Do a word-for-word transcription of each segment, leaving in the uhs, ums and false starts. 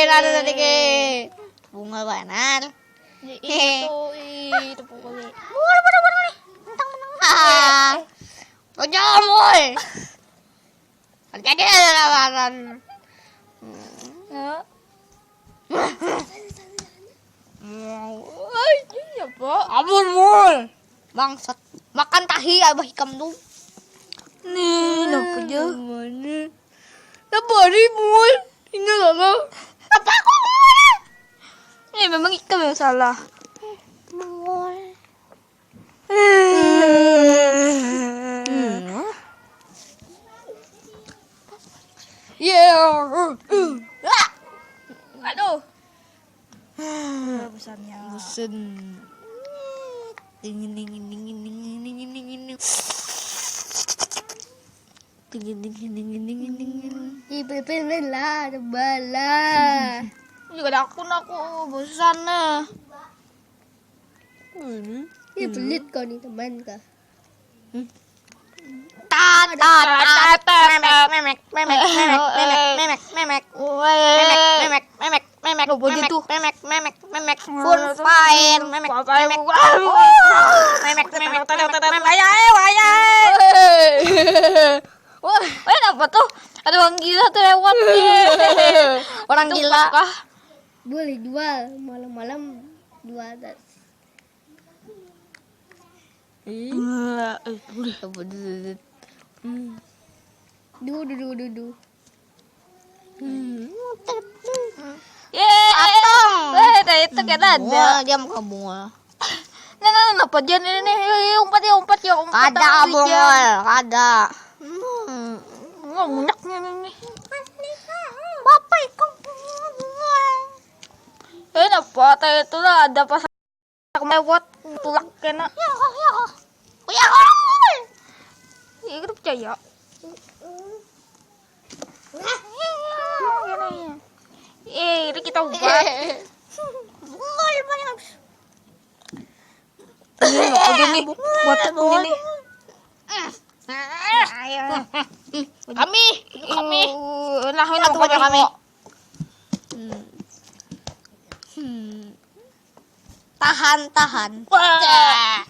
Ada tadi ke bunga banar. Iya tuh, itu pokoknya. Mul, mul, mul, mul. Mentang-mentang. Ah. Ojo, mul. Jadi ada lawanan. Ya. Wah, iya, Pak. Amun, mul. Bangsat. Makan tahi abah ikam tuh. Nih, napa aja? Mana? Napa hari, mul? Ini lama. Apa aku, mul? Eh, memang ikam yang salah. Mul. Hmm. Ya. Aduh. Bosannya. Bosan. Dingin, dingin, dingin, dingin, dingin, dingin. Dingin, dingin, dingin, dingin, dingin. Ih, bela, bela. Juga ada akun aku, bosan nah. Ini. Ih, pelit kau nih, teman kah? Hmm. Tat, tat, tat, tat, tat, memek, memek, memek, memek, memek, memek, memek, memek, memek, memek, memek, memek, memek, memek, memek, memek, kun fire, memek, memek, memek, memek, memek, wayai, wayai. Wah, eh, apa tuh? Ada orang gila tuh lewat. Orang gila. Boleh jual malam-malam dua atas. Ih. Eh, boleh. Apa tuh? Hmm. Du, du, du, du, du. Hmm. Yeay. Atong. Eh, dah itu kan ada. Bunga, dia muka bunga. Nah, nah, nah, apa dia nih, nih? Yuk, yuk, umpat ya, umpat ya, umpat. Kada, Bungul, kada. Hmm. Nggak, munyaknya nih, nih. Bapak ikam bunga, Bungul. Eh, napa? Tadi itu lah ada pas aku lewat, tulak kena. Ya, ya. Ya, orang Bungul. Iya, kita percaya. Eh, ini kita ubah. Bungul, paling habis. Ini apa dia nih? Buat aku ini. Kami, kami. Nah, ini apa kami? Hmm. Hmm. Tahan, tahan. Wah.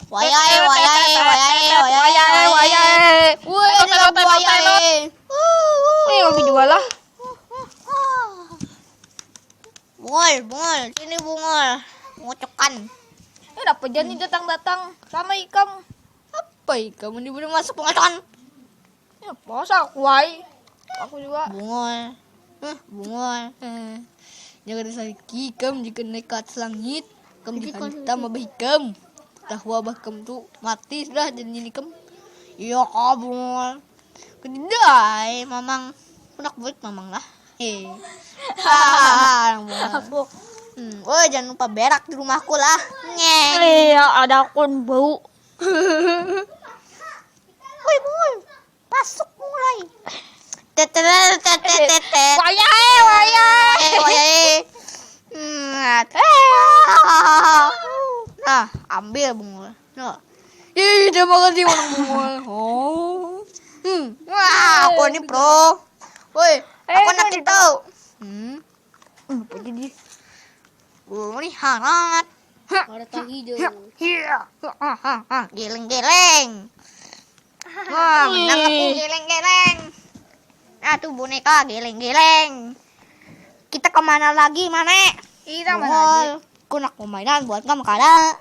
Wayai, wayai, wayai, wayai. Wayai, wayai. Woi, ini lampu wayai. Ini lebih jual lah. Bungul, Bungul, sini Bungul. Ngucukan. Eh, apa jadi datang-datang sama ikam? Apa ikam ini boleh masuk pengacuan? Ya, masa aku ai. Aku juga. Bungul. Hah, Bungul. Eh. Jangan disaliki ikam jika naik ke atas langit. Ikam dihantam abah ikam. Tahu abah ikam tu mati sudah jadi ikam. Iya kah, Bungul. Kedai mamang. Kunak buik mamang lah. Hei. Ah, orang Bungul. Hmm, oh, jangan lupa berak di rumahku lah. Nyeng. Iya, ada akun bau. Woi, Bungul. Masuk mulai. Tetetet, tetetet. Wayai, wayai. Eh, wayai. Hmm, nah, ambil Bungul. Nah. Ih, dia makan sih orang Bungul. Oh. Hmm. Wah, aku ni pro. Woi, aku nak itu. Hmm. Hmm, apa jadi? Oh, ini hangat. Ada tahi je. Iya. Geleng-geleng. Wah, menang aku geleng-geleng. Nah, tuh boneka geleng-geleng. Kita kemana lagi, Mane? Kita mana lagi? Aku nak permainan buat kamu kada.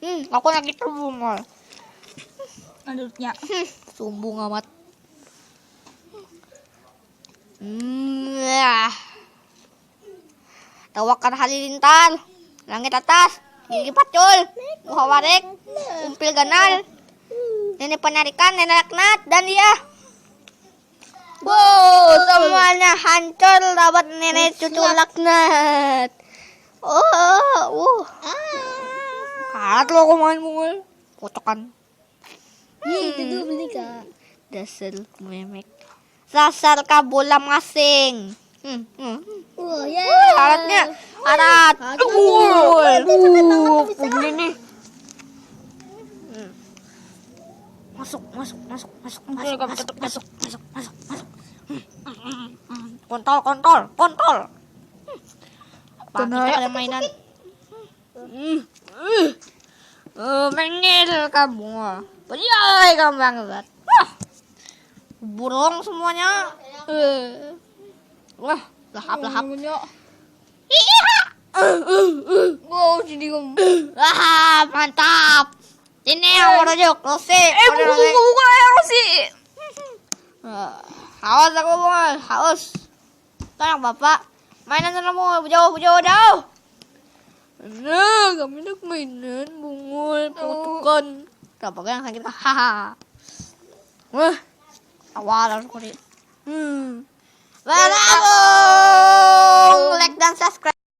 Hmm, aku nak itu Bungul. Adutnya. Hmm, sumbung amat. Hmm, ya. Tawakan halilintar, langit atas, gigi pacul, muha warik, umpil ganal, nenek penarikan, nenek laknat, dan dia. Wow, semuanya hancur lewat nenek cucu laknat. Oh, uh. Karat lo aku main Bungul. Kocokan. Iya, itu dulu beli, Kak. Dasar memek. Dasar ka bola masing. Hmm, hmm. Wah, ya. Wah, aratnya. Arat. Aduh. Aduh, ini nih. Hmm. Masuk, masuk, masuk, masuk, masuk, masuk, masuk, masuk, masuk, masuk. Hmm, hmm, hmm, hmm. Kontol, kontol, kontol. Apa kita ada mainan? Hmm. Eh, mengil kamu. Bajai kamu banget. Wah. Burung semuanya. Eh. Wah, lahap, lahap. Iya. Wow, jadi kamu. Wah, mantap. Sini yang mau tunjuk, Rosi. Eh, buku, buku, buku, eh, Rosi. Eh, haus aku, Bung. Haus. Tolong, Bapak. Mainan sana, Bung. Jauh, jauh, jauh. Nah, kami nak mainan, bungul, putukan. Apa yang sakit? Hahaha. Wah, awal aku nih. Hmm. Bravo.